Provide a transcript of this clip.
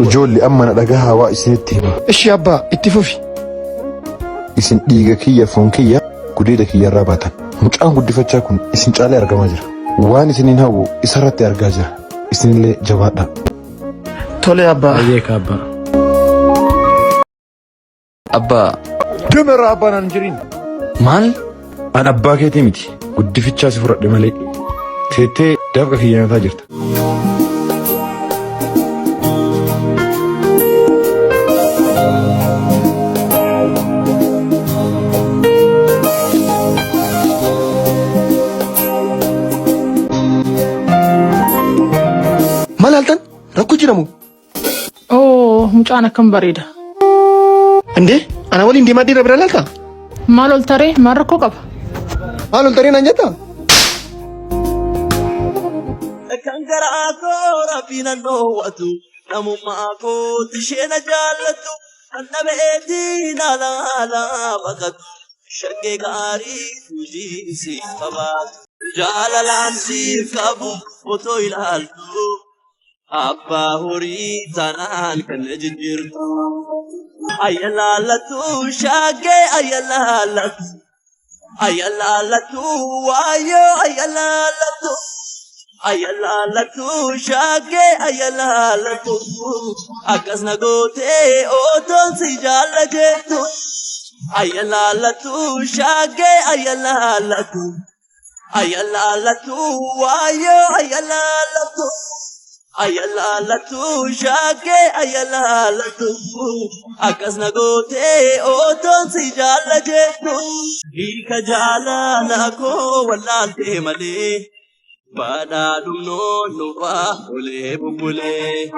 Ijoolli amma na dhagahaa waa isinitti hima. Ishi abbaa itti fufi. Isin dhiiga kiyya foon kiyya gudeeda kiyyarraa baatan. Mucaan guddifachaa kun isin caalee argamaa jira. Waan isiniin hawwu isarratti argaa jira. Isinillee jabaadhaa. Tole abbaa. Baay'ee kaabbaa. Abbaa, Deemarraa abbaan aan jiriin. maal? An abbaa keetii miti. Guddifichaa si fudhadhe malee. Teettee dafqa kiyya nyaataa jirta. Maal haaltan? Rakkoo jiramu. Oo, mucaan akkam bareeda. Indee ana waliin deemaa dhiira bira laalta? Maal ol taree maal rakkoo qaba? Maal ol taree naan jettaa? Kan garaa koo rabbiin an dhoowwatu namummaa kootti ishee na jaallattu kan dhabeetiin ala ala baqatu shaggee gaarii hojii siif qabaatu jaalalaan siif qabu otoo ilaaltu abbaa horii tanaan kan na jijjiirtu ayyalaallattu shaggee ayyalaallattu ayyalaallattu waayyoo ayyalaallattu. Ayalaalatu shaggee ayalaalatu akkas na gootee otoon si jaallateetu. Ayalaalatu shaggee ayalaalatu ayalaalatu waayoo ayalaalatu ayalaalatu shaggee ayalaalatu akkas na gootee otoon si jaallateetu. Hiika jaalala koo wallaaltee malee. Badhaadhumnoo nurraa olee bubbulee.